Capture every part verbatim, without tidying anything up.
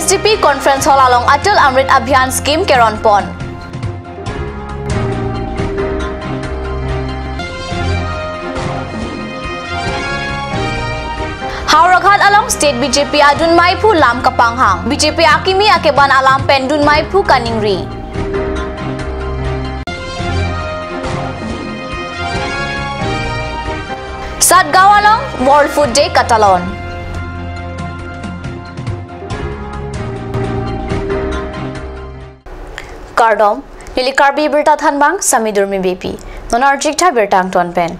S T P Conference Hall along Atal Amrit Abhiyan Scheme keron pon. Howraghat along State B J P adun maiphu lam kapanghang. B J P akimi akeban alam pen dun maiphu kaningri. Satgaon along World Food Day katalon. Kardom, neli Karbi Birta Thanbang, Sami Durmi Beypi. Non arjik tha birta angton pen.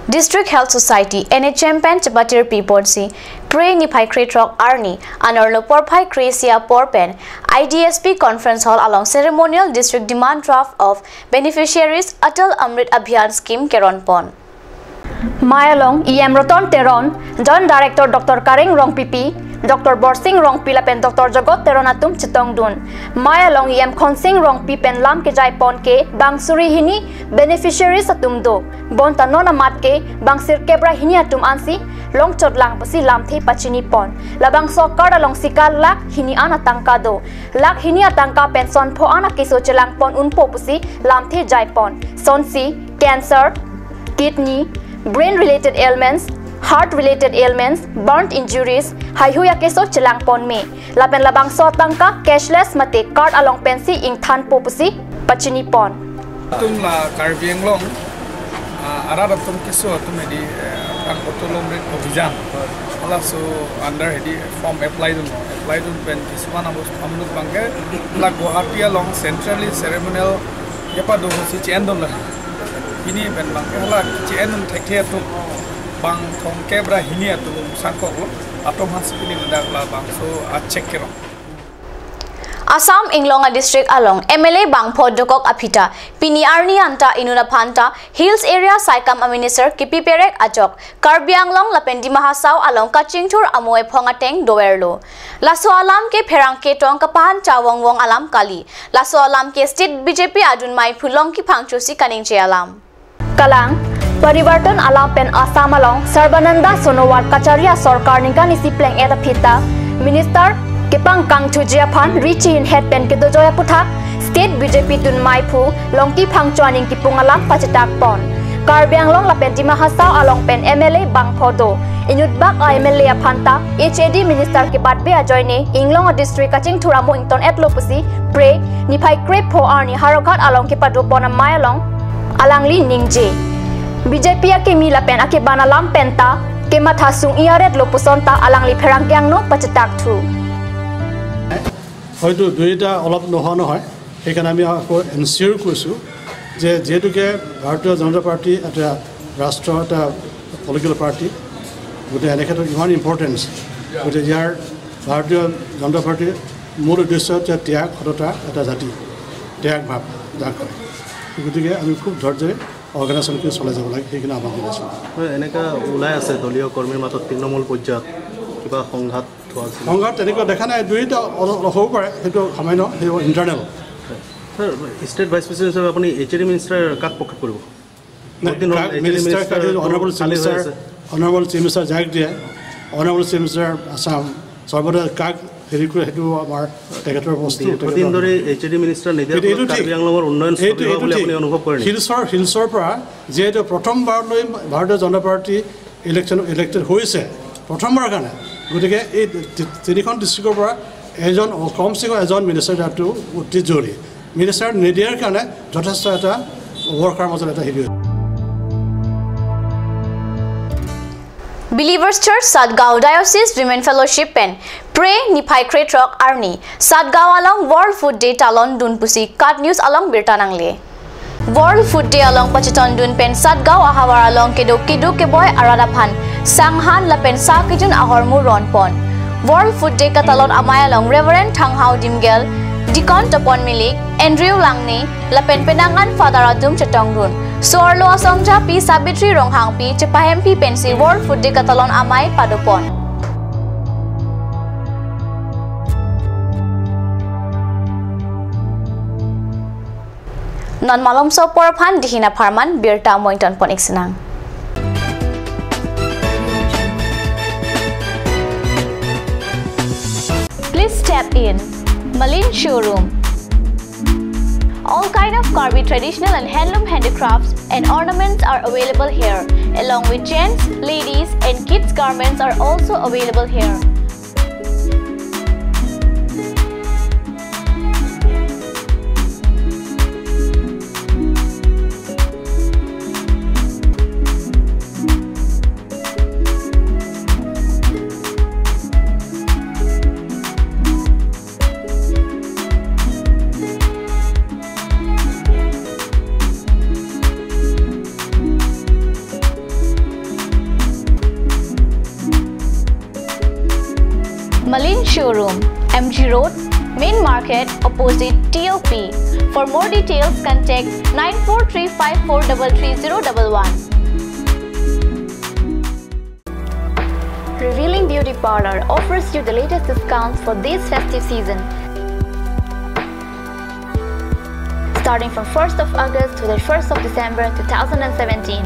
District Health Society, N H M pen chepatir pi ponsi, Phre niphai krethrok arni, anorlo porphai kre-isi apor pen, I D S P Conference Hall along ceremonial District Demand Draft of Beneficiaries Atal Amrit Abhiyan Scheme keron pon. Mai along E M Roton Teron, Joint Director Doctor Kareng Rongpipi, Doctor Borsing Rongpi lapen Doctor Jagot Teron atum chetongdun. Mai along E M Khonsing Rongpi pen lam kejai pon ke bang suri hini beneficiaries atum do. Bonta non amat ke bang sirkep ra hini atum ansi longchot lang pusi lamthe pachini pon. Labangso card alongsi ka lakh hini an atangka do. Lakh hini atangka pen sonpho an akeso chelang pon unpo pusi lamthe jai pon. Sonsi cancer, kidney, brain related ailments, heart related ailments, burnt injuries, haihui akeso chelang pon me. Lapen labangso atangka cashless mate card along pensi ingthanpo pusi pachini pon. Atum la Karbi Anglong, ah, arat atum keso atum hedi, eh, aphrang Atal Amrit Abhiyan. Halaso under hedi form apply dun, apply dun pen kisuman amos amnuk bangke la Guwahati along centrally ceremonial kepado si che-endun la. Hini pen bangke hala che-endun thekthe atum bang thomkep ra hini atum sangkok lo, atum hansi pini ladak labangso a-check kerong. Assam Inglong a-district along M L A bangpho dokok aphita, pini arni anta inut aphanta Hills Area Saikam a-minister kipi perek ajok Karbi Anglong lapen Dima Hasao along kachingthur amo ephong ateng doverlo. Laso alam ke pherangke tong kapahan chawong vong alam kali. Laso alam ke State B J P adun maiphu Longki Phangcho si kaningje alam. Kalang, Parivartan alam pen Assam along Sarbananda Sonowal kachari asorkar ningkan isi pleng-et aphita, minister kepangkangthuji aphan ri chihin het pen kedojoi aputhak, State B J P dun maiphu Longki Phangcho aning kipung alam pachetak pon. Karbi Anglong lapen Dima Hasao along pen M L A bangpho do. Inutbak a-M L A aphanta H A D minister kebatbe ajoine Inglong a-district kachingthur amo ington-etlo pusi Phre niphai krepho arni Howraghat along kepado pon amei along alangli ningje. B J P akimi lapen akeban alam penta kematha sung-i aretlo pusonta alangli pherangke angno pachetakthu. হয়তো দুইটা অলপ নোহোৱা নহয়। সেইকাৰণে আমি আকৌ এনচিঅ'ৰ কৈছোঁ যে যিহেতুকে ভাৰতীয় জনতা পাৰ্টি এটা ৰাষ্ট্ৰৰ এটা পলিটিকেল পাৰ্টি, গতিকে এনে ক্ষেত্ৰত ইমান ইম্পৰ্টেঞ্চ, গতিকে ইয়াৰ ভাৰতীয় জনতা পাৰ্টিৰ মূল উদ্দেশ্য হৈছে ত্যাগ, সততা, এটা জাতি, ত্যাগ ভাৱ যাক কয়। গতিকে আমি খুব ধৈৰ্যৰে অৰ্গেনাইজেশ্যনখিনি চলাই যাব লাগে, সেইখিনি আহ্বান জনাইছোঁ। হয়, এনেকা ওলাই আছে দলীয় কৰ্মীৰ মাজত তৃণমূল পৰ্যায়ত কিবা সংঘাত হোৱা আছিল? সংঘাত তেনেকুৱা দেখা নাই, দুইটা অলপ অলপ হ'ব পাৰে, সেইটো সামান্য, সেইবোৰ internal. Sir, state vice president হিচাপে আপুনি এইচ এ ডি মিনিষ্টাৰ কাক পক্ষত কৰিব? নাই, বহুত দিন হ'ল কাক H A D minister minister কাক, অনাৰেবল চিফ খালী হৈ মিনিষ্টাৰ, আছে। অনাৰেবল চিফ মিনিষ্টাৰ যাক দিয়ে, অনাৰেবল চিফ মিনিষ্টাৰ আছাম সৰ্বদা কাক হেৰি কৰে, সেইটো আমাৰ তেখেতৰ বস্তু, দীৰ্ঘদিন তেখেতৰ ধৰি এইচ এ ডি মিনিষ্টাৰ নিদিয়াৰ এইটো, ফলত এইটো ঠিক। কাৰ্বি আংলঙৰ উন্নয়ন এইটো, স্থবিৰ হোৱা এইটো বুলি ঠিক। আপুনি অনুভৱ কৰে নেকি? হিলছৰ, হিলছৰ পৰা যিহেতু প্ৰথমবাৰলৈ ভাৰতীয় জনতা পাৰ্টি ইলেকশ্যন, ইলেক্টেড হৈছে প্ৰথমবাৰৰ কাৰণে, গতিকে এই তি-, তিনিখন ডিষ্ট্ৰিক্টৰ পৰা এজন, কমচে কম এজন মিনিষ্টাৰ তাতো অতি জৰুৰী। মিনিষ্টাৰ নিদিয়াৰ কাৰণে যথেষ্ট এটা ৱৰ্কাৰ মাজত এটা হেৰি হৈছে। Believers Church Satgaon Diocese Women Fellowship pen Phre niphai krethrok arni Satgaon along World Food Day talon dun pusi KAT News along birta nangle. World Food Day along pacheton dun pen Satgaon ahavar along kedo keduk keboi arat aphan sanghan lapen sa kejun ahormu ron pon. World Food Day katalon amei along Reverend Thanghao Dimgel, Deacon Topon Milik, Andrew Langne, lapen penang an Father atum chetongdun. So-arlo asongja Pi Sabitri Ronghangpi chepahemphi pensi World Food Day katalon amei padopon. Non malomso apor aphan dihin apharman birta mointon pon iksinang. Please Step in. Malin Showroom. All kind of Karbi traditional and handloom handicrafts and ornaments are available here, along with gents, ladies, and kids garments are also available here. Malin Showroom, M G Road, Main Market, opposite T O P. For more details, contact nine four three five four double three zero double one. Revealing Beauty Parlor offers you the latest discounts for this festive season. Starting from first of August to the first of December two thousand and seventeen.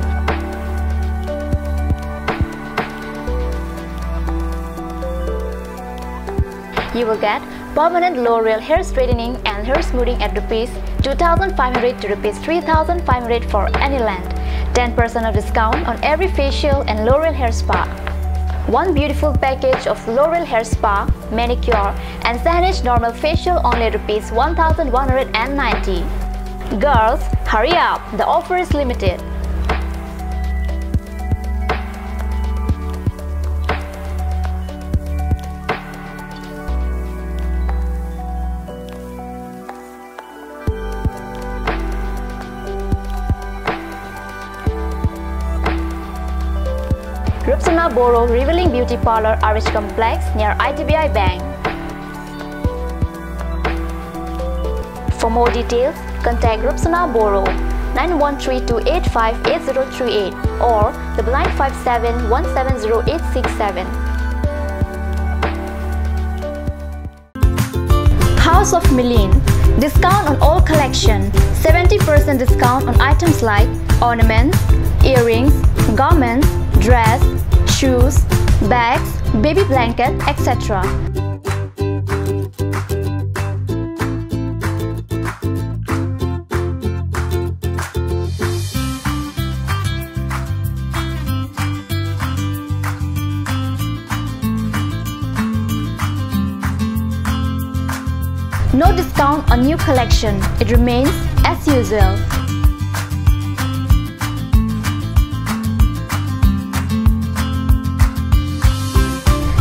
You will get permanent L'Oreal hair straightening and hair smoothing at rupees two thousand five hundred to rupees three thousand five hundred for any length. Ten percent of discount on every facial and L'Oreal hair spa. One beautiful package of L'Oreal hair spa, manicure, and Sahnij normal facial only rupees one thousand one hundred and ninety. Girls, hurry up! The offer is limited. Rupsona Boro Revealing Beauty Parlor, R H Complex, near I D B I Bank. For more details, contact Rupsona Boro, nine one three two eight five eight zero three eight or double nine five seven one seven zero eight six seven. House of Milin. Discount on all collection. Seventy percent discount on items like ornaments, earrings, garments, dress, shoes, bags, baby blanket, et cetera. No discount on new collection. It remains as usual.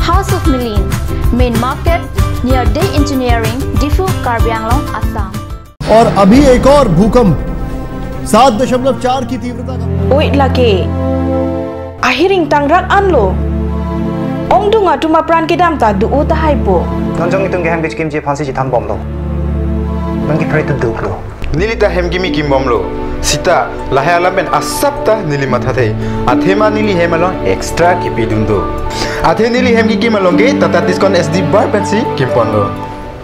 House of Milin, Main Market, near Dey Engineering, Diphu, Karbi Anglong, Assam. और अभी एक और भूकंप सात दशमलव चार की तीव्रता का। Oi lake. Ahir ingtangrak anlo. Ongdung atum apran kedam ta do-o tahai po. Non jong itum ke hem kechekimji aphansi chethan bomlo. Non ke pray to duklo. Neli ta hem kimi kim bomlo. Sita, lahai alam pen asap ta neli mathathe. Athema neli hem along extra kipidun do. Athe neli hem kikim along ke Tata Tiscon S D bar pensi kimponlo.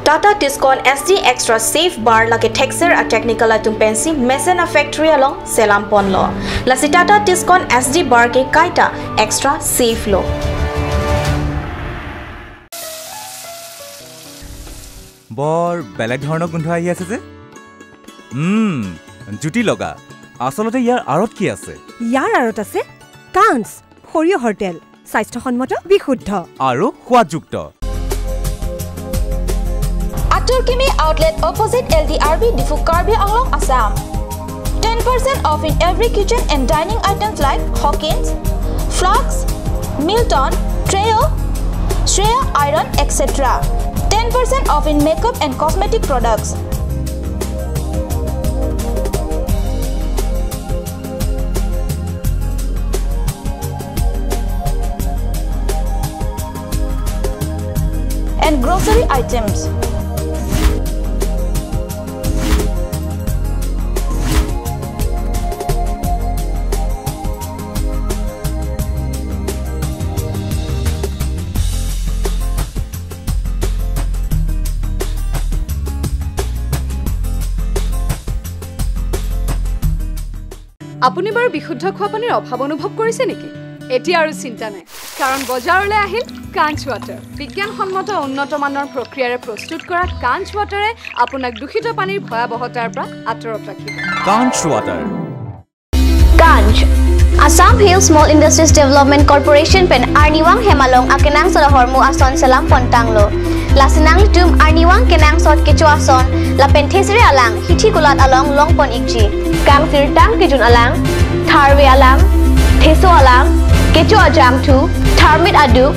Tata Tiscon S D Extra Safe Bar lake thekser a-technical atum pensi mesen a-factory along selam ponlo. Lasi Tata Tiscon S D bar ke kaita extra safe lo. বৰ বেলেগ ধৰণৰ গোন্ধ আহি আছে যে। উম, জুতি লগা। আচলতে ইয়াৰ আঁৰত কি আছে? ইয়াৰ আঁৰত আছে কাঞ্চ সৰিয়হৰ তেল, স্বাস্থ্যসন্মত, বিশুদ্ধ। আৰু সোৱাদযুক্ত। Atur Kimi Outlet, opposite L D R B, Diphu, Karbi Anglong, Assam. Ten percent off in every kitchen and dining items like Hawkins, flasks, Milton, Treo, Shreya Iron, et cetera. Ten percent off in makeup and cosmetic products. And grocery items. আপুনি বাৰু বিশুদ্ধ খোৱা পানীৰ অভাৱ অনুভৱ কৰিছে নেকি? এতিয়া আৰু চিন্তা নাই। কাৰণ বজাৰলৈ আহিল কাঞ্চ ৱাটাৰ। বিজ্ঞানসন্মত উন্নত মানৰ প্ৰক্ৰিয়াৰে প্ৰস্তুত কৰা কাঞ্চ ৱাটাৰে আপোনাক দূষিত পানীৰ ভয়াৱহতাৰ পৰা আঁতৰত ৰাখিব। কাঞ্চ water. Kanch, Assam Hill Small Industries Development Corporation pen arnivang hem along akenangsot ahormu ason selam pontanglo. Lasi nanglitum arnivang kenangsot kecho ason lapen thesere alang hithi kulat along longpon ikji. Kangsirtang kejun alang, tharve alang, theso alang, kecho ajangthu, tharmit aduk,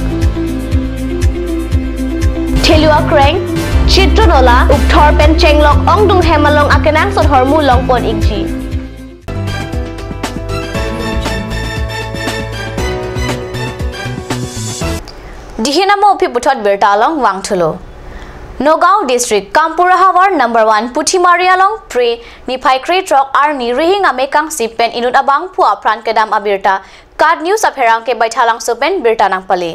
thelu akreng, chitron ola, ukthor pen chenglok ongdung hem along akenangsot ahormu longpon ikji. Dihin amo aphi puthot birta along vangthulo. Nagaon District, Kampura Havar number one Puthimari along Phre niphai krethrok arni Rihing Ame kangsip pen inut abangphu apran kedam abirta KAT News apherangke Baithalangso pen birta nangpale.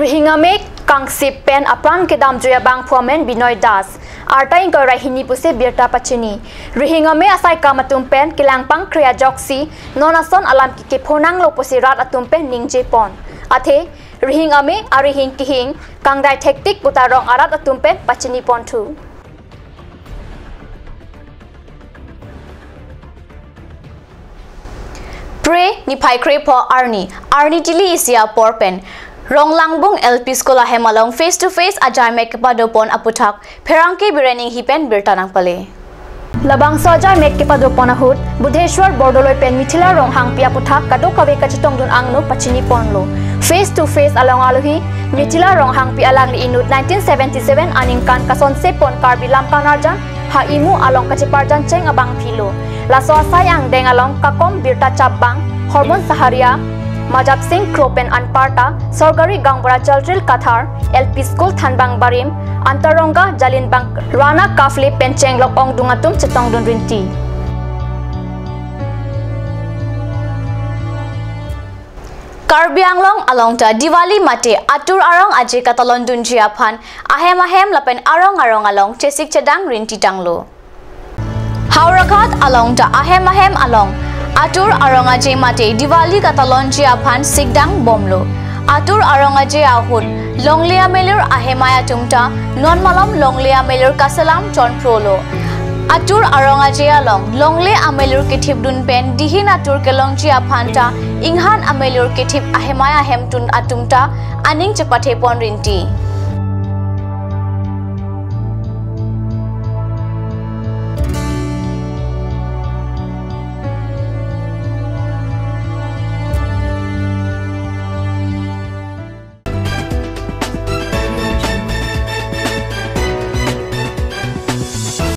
Rihing Ame kangsip pen apran kedamjui abangphu amen Binoy Das. Arta ingkoi ra hini pusi birta pachini. Rihing Ame asaikam atum pen kelangpang kre ajoksi non ason alam ke kephonanglo pusi rat atum pen ningjepon. Athe Rihing Ame arihing kehing kangdai thektik puta rong arat atum pen pachiniponthu. Phre niphai krepho arni, arni tili isi apor pen Ronglangbung L P School ahem along face to face ajaimek kepadopon aputhak pherangke Biren Enghi pen birta nangpale. Labangso ajaimek kepadopon ahut Budheshwar Bordoloi pen Mithila Ronghangpi aputhak kadokave kachetongdun angno pachiniponlo. Face to face along alohi Mithila Ronghangpi alangli inut nineteen seventy-seven aningkan kasonsepon Karbi Lamka Narjan ha imu along kacheparjan cheng abangphilo. Laso asai angdeng along kakom birta chapbang Hormon Saharia, Majap Sing Kro pen anparta, Sorkari Gaonbura Chaltril Kathar, L P School Thanbang Barim, Antarongga Jalinbang, Rana Kafle pen chenglok ongdung atum chetongdun rinti. Karbi Anglong along ta Diwali mate atur arong aje katalondunji aphan ahem ahem lapen arong arong along chesik chedang rinti tanglo. Howraghat along ta ahem ahem along atur arong aje mate Diwali katalonji aphan sikdang bomlo. Atur arong aje ahut longle amelur ahemai atum ta non malom longle amelur kaselam chonprolo. Atur arong aje along longle amelur kethipdun pen dihin atur kelongji aphan ta inghan amelur kethip ahemai ahemtun atum ta aning chepathepon rinti.